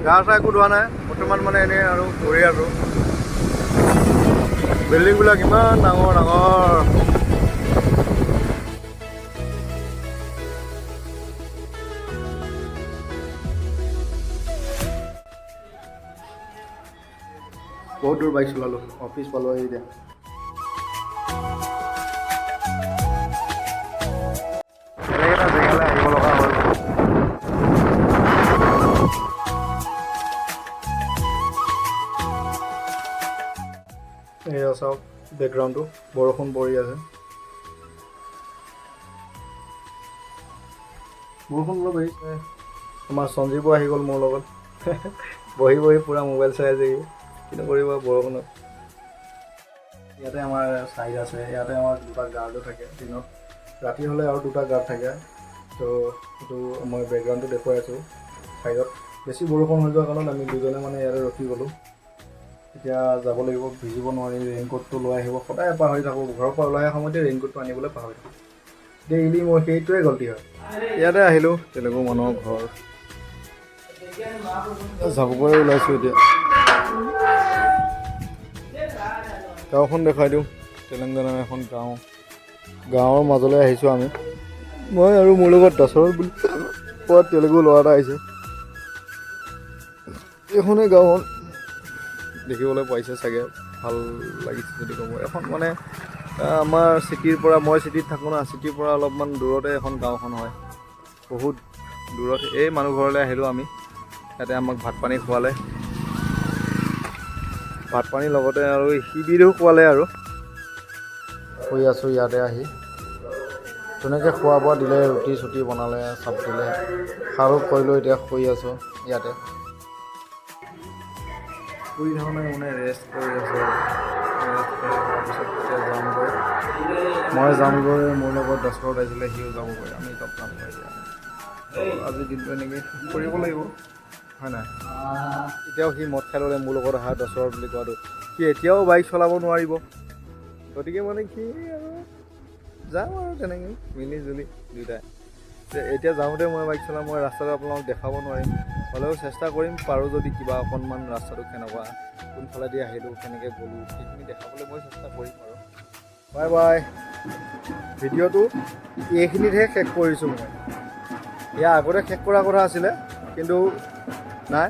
গা চা একো ধোৱা নাই বৰ্তমান, মানে এনেই আৰু ঘূৰি আছোঁ। বিল্ডিংবিলাক ইমান ডাঙৰ ডাঙৰ। বহুত দূৰ বাইক চলালোঁ, অফিচ পালোঁ এতিয়া। বেলেগ এটা জেগালৈ আহিব লগা হ'ল। এয়া চাওক বেকগ্ৰাউণ্ডটো, বৰষুণ পৰি আছে। বৰষুণ অলপ এৰিছে। আমাৰ সঞ্জীৱো আহি গ'ল মোৰ লগত। বহি বহি পূৰা মোবাইল চাই আছে সি। কিনো কৰিব বৰষুণত? ইয়াতে আমাৰ চাইড আছে, ইয়াতে আমাৰ দুটা গাৰ্ডো থাকে দিনত, ৰাতি হ'লে আৰু দুটা গাৰ্ড থাকে। ত' এইটো মই বেকগ্ৰাউণ্ডটো দেখুৱাই আছোঁ। চাইডত বেছি বৰষুণ হৈ যোৱাৰ কাৰণত আমি দুজনে মানে ইয়াতে ৰখি গ'লোঁ। এতিয়া যাব লাগিব, ভিজিব নোৱাৰি। ৰেইনকোটটো লৈ আহিব সদায় পাহৰি থাকোঁ। ঘৰৰ পৰা ওলাই অহা সময়তে ৰেইনকোটটো আনিবলৈ পাহৰি থাকোঁ ডেইলি, মোৰ সেইটোৱে গলতি হয়। ইয়াতে আহিলোঁ, তেলেগু মানুহৰ ঘৰ। যাবগৈ ওলাইছোঁ এতিয়া। গাঁওখন দেখুৱাই দিওঁ। তেলেংগানাৰ এখন গাঁও, গাঁৱৰ মাজলৈ আহিছোঁ আমি। মই আৰু মোৰ লগত দশৰথ বুলি কোৱা তেলেগু ল'ৰা এটা আহিছে। এইখনেই গাঁওখন, দেখিবলৈ পাইছে চাগে, ভাল লাগিছে যদি ক'ব। এখন মানে আমাৰ চিটিৰ পৰা, মই চিটিত থাকোঁ না, চিটিৰ পৰা অলপমান দূৰতে এখন গাঁওখন হয়, বহুত দূৰত। এই মানুহ ঘৰলৈ আহিলোঁ আমি। ইয়াতে আমাক ভাত পানী খোৱালে, ভাত পানীৰ লগতে আৰু শিবিৰো খোৱালে আৰু শুই আছোঁ ইয়াতে আহি। ধুনীয়াকৈ খোৱা বোৱা দিলে, ৰুটি চুটি বনালে, চব দিলে, খালোঁ কৰিলোঁ, এতিয়া শুই আছোঁ ইয়াতে। শুই থকা মানে ৰেষ্ট কৰি আছোঁ। ৰেষ্ট কৰি হোৱাৰ পিছত এতিয়া যামগৈ। মই যামগৈ, মোৰ লগত দশৰথ আহিছিলে, সিও যাবগৈ। আমি চব যামগৈ এতিয়া। ত' আজিৰ দিনটো এনেকৈ কৰিব লাগিব, হয় নাই? এতিয়াও সি মদ খাই ল'লে, মোৰ লগত অহা দশৰথ বুলি কোৱাটো, সি এতিয়াও বাইক চলাব নোৱাৰিব। গতিকে মানে কি আৰু, যাম আৰু তেনেকৈ মিলি জুলি দুয়োটাই। এতিয়া যাওঁতে মই বাইক চলাম, মই ৰাস্তাটো আপোনালোকক দেখাব নোৱাৰিম, হ'লেও চেষ্টা কৰিম পাৰোঁ যদি কিবা অকণমান ৰাস্তাটো কেনেকুৱা, কোনফালেদি আহিলোঁ, কেনেকৈ গ'লোঁ, সেইখিনি দেখাবলৈ মই চেষ্টা কৰিম আৰু। Bye bye. ভিডিঅ'টো এইখিনিতহে শেষ কৰিছোঁ মই। ইয়াৰ আগতে শেষ কৰাৰ কথা আছিলে, কিন্তু